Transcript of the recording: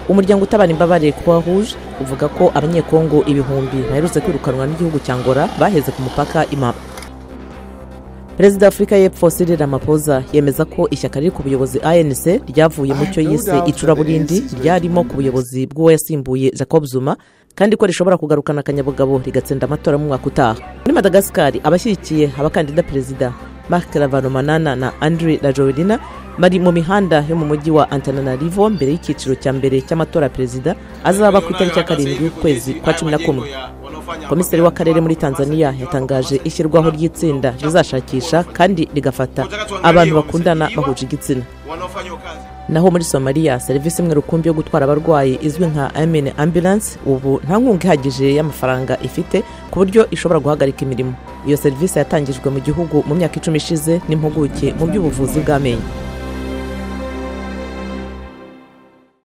Umuryango utabara imbabare Croix Rouge uvuga ko Abanyekongo ibihumbi baherutse kwirukanwa n'igihugu cya Angola baheze ku mupaka Imapa. Perezida wa Afurika y'Epfo Cyril Ramaphosa yemeza ko ishyaka riri ku buyobozi ANC ryavuye mu cyo yise icuraburindi ryarimo ku buyobozi bw'uwo yasimbuye Jacob Zuma, kandi ko rishobora kugarukana akanyabugabo rigatsinda amatora mu mwaka utaha. Muri Madagascar, abashyigikiye abakandida perezida Marc Ravalomanana na Andry Rajoelina bari mu mihanda yo mu mujyi wa Antananarivo mbere y'icyiciro cya mbere cy'amatora ya perezida azaba ku itariki ya 7 y'ukwezi kwa 11. Komiseri w'akarere muri Tanzania yatangaje ishyirwaho ry'itsinda rizashakisha kandi rigafata abantu bakundana bahuje igitsina. Naho muri Somalia, serivisi imwe rukumbi yo gutwara abarwayi izwi nka Amin Ambulance ubu nta nkunga ihagije y'amafaranga ifite ku buryo ishobora guhagarika imirimo. Iyo serivisi yatangijwe mu gihugu mu myaka 10 ishize n'impuguke mu by'ubuvuzi bw'amenyo.